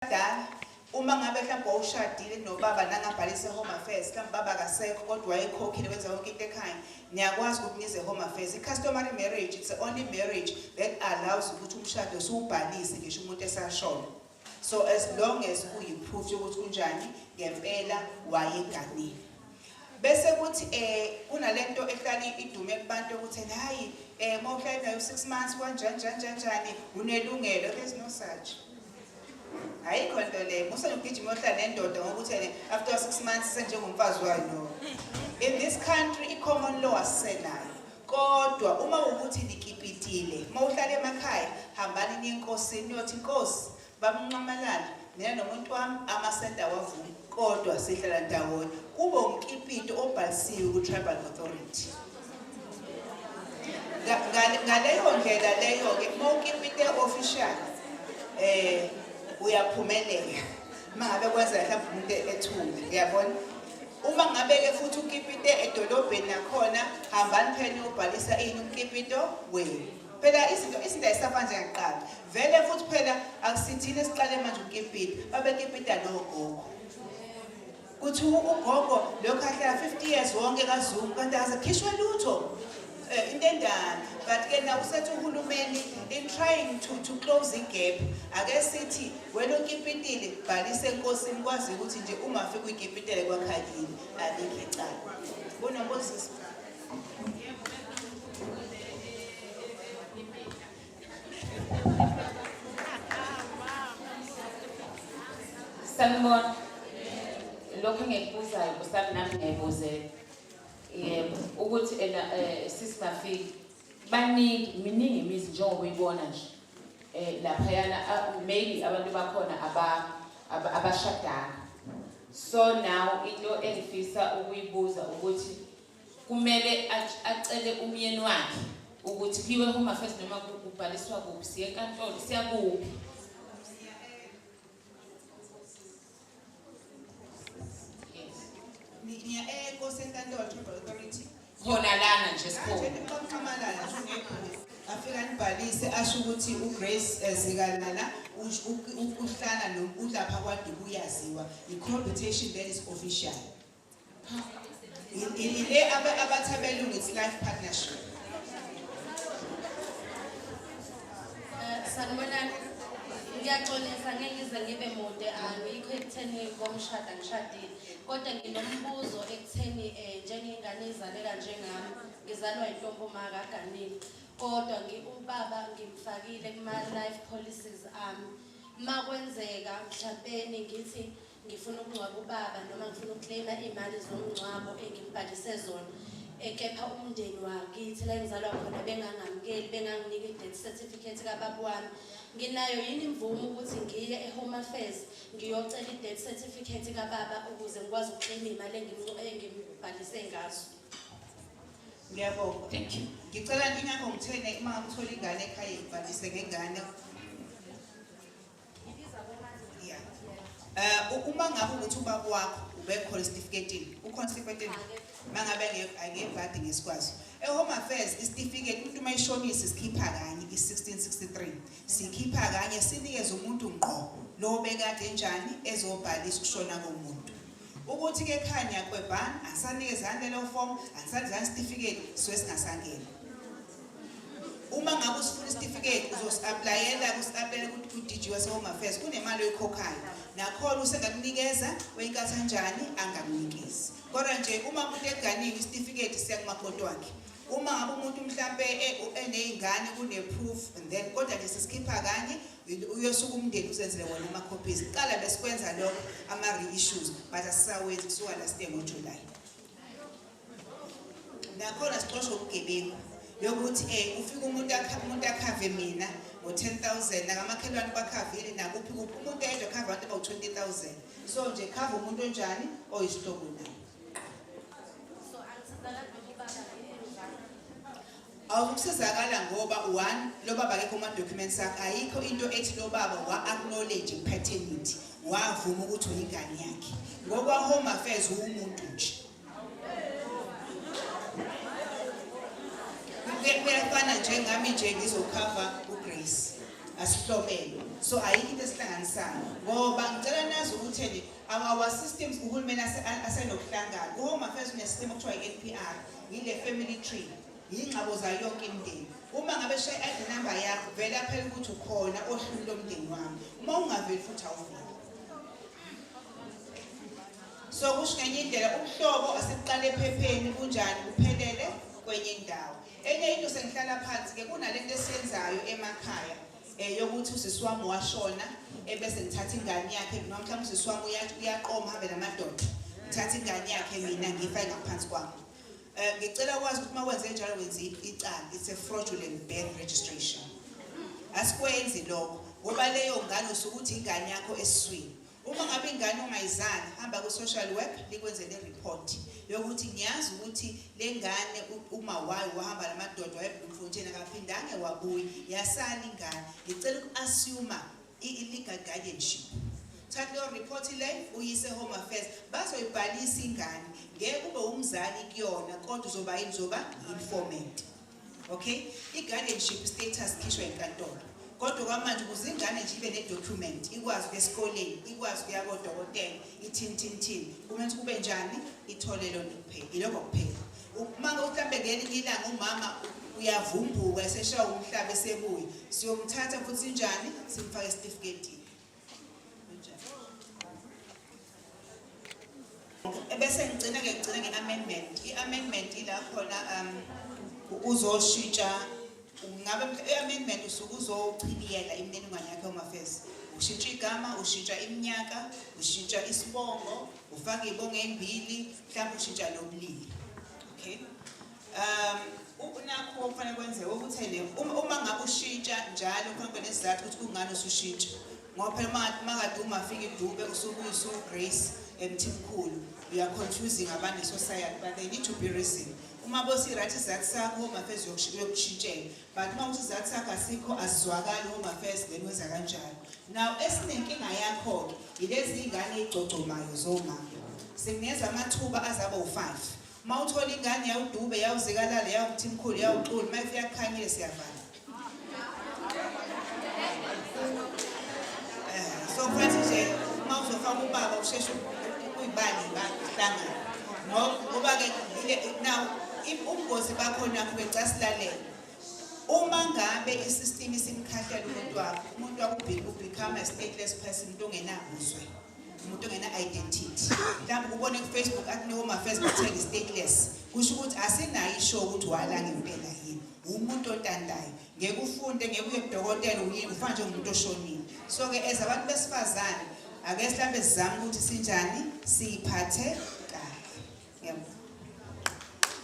Abadala, uma ngabe mhlawumbe wawushadile nobaba nangabhalisa e-Home Affairs, mhlawumbe ubaba akasekho kodwa wayekhokhile wenza yonke into ekhaya, niyakwazi ukuthi nize e-Home Affairs. I-customary marriage, it's the only marriage that allows ukuthi umshado siwubhalise ngisho umuntu esashona. So as long as kuyi-proof yokuthi kunjani ngempela wayeganile. Bese kuthi kunalento ehlala idume kubantu ukuthi hayi uma uhlala nayo 6 months kanjani njani njani njani unelungelo, there's no such. Ayikho into leyo. Musa nokugijima uyohlala nendoda ngokuthi ene after 6 months senjengomfazi wayo, no. In this country i-common law asisenayo. Kodwa uma ukuthi nikipitile, uma uhlala emakhaya, hambani niye enkosini niyothi, Nkosi, bamnxamalala, mina nomuntu wami amasenta awavumi, kodwa sihlala ndawonye. Kube umkipito obhalisiwe ku-tribal authority. Ngaleyo ndlela leyo-ke, uma ukipite official, uyaphumelela. Uma ngabe kwenzeka mhlawumbe umuntu ethule, uyabona? Uma ngabe-ke futhi ukipite edolobheni nakhona, hambani phela niyobhalisa ini umkipito wenu. Phela izinto ayisafani njengakuqala. Vele futhi phela akusithini esiqale manje ukukipita, babekipita nogogo. Kuthiwa ugogo lokhu ahlala 50 years wonke kaZungu kanti akaze khishwe lutho. Into endala, but ke na usethi uhulumeni in trying to close the gap, ake sithi wena ukipitile bhalise enkosini, kwazi ukuthi nje uma ufika uyikipitele kwakhakini alikho icala. Kunombuzo? Sanibona. Lokho engikubuzayo kusami nami ngiyayibuzela. Yebo, ukuthi ena sisi Mafiki baningi, miningi imizi njengoba uyibona nje. Laphayana maybe abantu bakhona abashadanga. So now into engifisa ukuyibuza ukuthi kumele acele umyeni wakhe ukuthi kuyiwe Home Affairs noma kubhaliswa kuphi, siye enkantolo, siyakuphi? Yes. Niya enkosi enkantolo, tribal authority. Khona lana nje sikhona. Nxamalala nje afika nibhalise asho ukuthi uGrace Zikalala uhlala ulapha kwaDuku uyaziwa. I-cohabitation that is official. Ile abathi abelungu it's life partnership. Sanibonani. Ngiyaxolisa ngeke ngize ngibe mude, angikho ekutheni komshado, angishadile. Kodwa nginombuzo ekutheni njengengane izaleka njengami, ngizalwa intombi uma akaganile. Kodwa ubaba ngimfakile kuma-life policies ami. Makwenzeka mhlawumbe ngithi ngifuna ukungcwaba ubaba noma ngifuna ukuclaima iy'mali zomngcwabo engimbhalise zona, kepha umndeni wakithi la engizalwa khona bengangamukeli, benganginiki i-death certificate kababa wami, nginayo yini imvume ukuthi ngiye e-Home Affairs ngiyocela i-death certificate kababa ukuze ngikwazi ukuclaima iy'mali engimbhalise ngazo? Ngiyabonga. Thank you. Ngicela ingakho ngithene uma ngabe uthola ingane ekhaya ibhalise ngengane. Yeah. Uma ngabe ukuthi ubaba wakho ubekhona esitifiketini, ukhona esitifiketini? Mangabe angebhadi ngesikwazi. E-Home Affairs isitifiketi umuntu uma eshonisa sikhipha kanye i-1663. Sikhipha kanye sinikeze umuntu ngqo lo bekade enjani ezobhalisa ukushona komuntu. Ukuthi ke ekhaya niyakwebhana, anisanikezani lelo form, anisanikezani isitifiketi, suke singasangeni. Uma ngabe usifuna isitifiketi uzosi-aplayela, kusi-aplayela ku-DG wase-Home Affairs, kunemali oyikhokhayo. Nakhona usengakunikeza wenkathi kanjani angakunikezi. Kodwa nje uma umuntu eganiwe isitifiketi siya kumakoti wakhe. Uma ngabe umuntu mhlampe eney'ngane kune-proof and then kodwa nje sisikhipha kanye, uyosuka umndeni uzenzele wona ama-copies. Kuqala besikwenza lokho ama-reissues, but asisawenzi kusuka last year ngoJuly. Nakhona sixoshwa ubugebengu yokuthi ufika umuntu akhave mina ngo-10,000, nakamakhelwane bakhavile nakuphi kuphi, umuntu eyedwa akhave abantu abawu-20,000. So nje khava umuntu onjani oyisihlobo naye. So angisizakali nobaba engizalwa. Awukusizakala ngoba one, lo baba akekho kuma-documents akhe, ayikho into ethi lo baba wa-acknowledge paternity, wavuma ukuthi uyingane yakhe. Ngokwa Home Affairs uwumuntu nje. Kuyafana njengami nje ngizokhava uGrace. Asihlobene, so ayikho into esihlanganisayo, ngoba ngicela nazi ukuthi our systems, uhulumeni asenokuhlangana. Ku-Home Affairs une-system okuthiwa i-NPR, yile family tree, yingxabo zayo yonke imindeni. Uma ngabe shaya i-ID number yakho, vele phela ukuthi ukhona ohlwini lomndeni wami. Uma ungaveli futhi, awuveli. So kusho ngenye indlela, ubuhlobo asibuqale ephepheni kunjani, kuphelele kwenye indawo. Enye into, sengihlala phansi-ke, kunalento esiyenzayo emakhaya yokuthi usisi wami washona, ebese ngithatha ingane yakhe, noma mhlawumbe usisi wami uyaqoma, hambe namadoda, ngithatha ingane yakhe mina, ngiyifake ngaphansi kwami. Ngicela ukwazi ukuthi uma wenze njalo, wenza icala. It's a fraudulent birth registration. Asikwenzi lokho, ngoba leyo ngane usukuthi ingane yakho esiswini. Uma ngabe ingane ungayizali, hamba ku-social work, likwenzele i-report yokuthi ngiyazi ukuthi le ngane uma wayo wahamba namadoda, wayeBloemfontein, akaphindange wabuya, yasala ingane, ngicela uku-assume i-legal guardianship. Thatha leyo report le, uyise Home Affairs, bazoyibhalisa ingane. Ngeke ube umzali kuyona, kodwa uzoba yini? Uzoba informant. Okay, i-guardianship status khishwa inkantolo, kodwa kwamanje ukuze ingane nje ibe ne-document, ikwazi ukuya esikoleni, ikwazi ukuya kodokotela, ithini thini thini, kumele ukuthi kube njani, ithole lona kuphela. Ilokho kuphela. Uma mhlawumbe ngelinye ilanga umama uyavumbuka, eseshaya umhlaba, esebuya, siyomthatha futhi njani, simfake esitifiketini. Kunjani? Ebese ngigcina-ke, ngigcina nge-amendment. I-amendment ila khona uzoshintsha, ngabe i-amendment usuke uzochibiyela imininingwane yakhe Home Affairs. Ushintsha igama, ushintsha iminyaka, ushintsha isibongo, ufaka iy'bongo ey'mbili, mhlawumbe ushintsha nobulili. Okay, nakho okufanele kwenzeke ukuthi ene uma ngabe ushintsha njalo, kufanele kube nesizathu ukuthi kungani usushintsha, ngoba phela uma kade ungafika iDube, usubuye usu-Grace eMthimkhulu, you are confusing abantu ne-society, but they need to be reason. Uma bosi-right isizathu sakho, Home Affairs uyokushintshela, but uma ukuthi isizathu sakho asikho, asizwakali, Home Affairs then wenza kanjalo. Now esinenkinga yakho-ke yilezi iy'ngane ey'gcogcomayo zomama. Sikunikeza amathuba azaba u-5. Uma uthola ingane yawuDube, yawuZikalala, yawuMthimkhulu, yawuXulu, uma ifika kuKhanyile, siyavala. So kufanele nje uma uzofaka ubaba, usheshe uyibale ihlangane, ngoba-ke now ubungozi bakhona ke, cha, silalele, uma ngabe i-system isimkhahlela umuntu wakho, umuntu wakho ubecome a stateless person, umuntu ongenabuzwe, umuntu ongena-identity. Mhlawumbe ubone ku-Facebook athi ne-Home Affairs bathe ngi-stateless, kusho ukuthi asinayo isho ukuthi wala ngempela yini. Umuntu otandayo, ngeke ufunde, ngeke uye kudokotela, uyini, ufana njengomuntu oshonile. So-ke as abantu besifazane, ake sihambe sizame ukuthi sinjani, siyiphathe.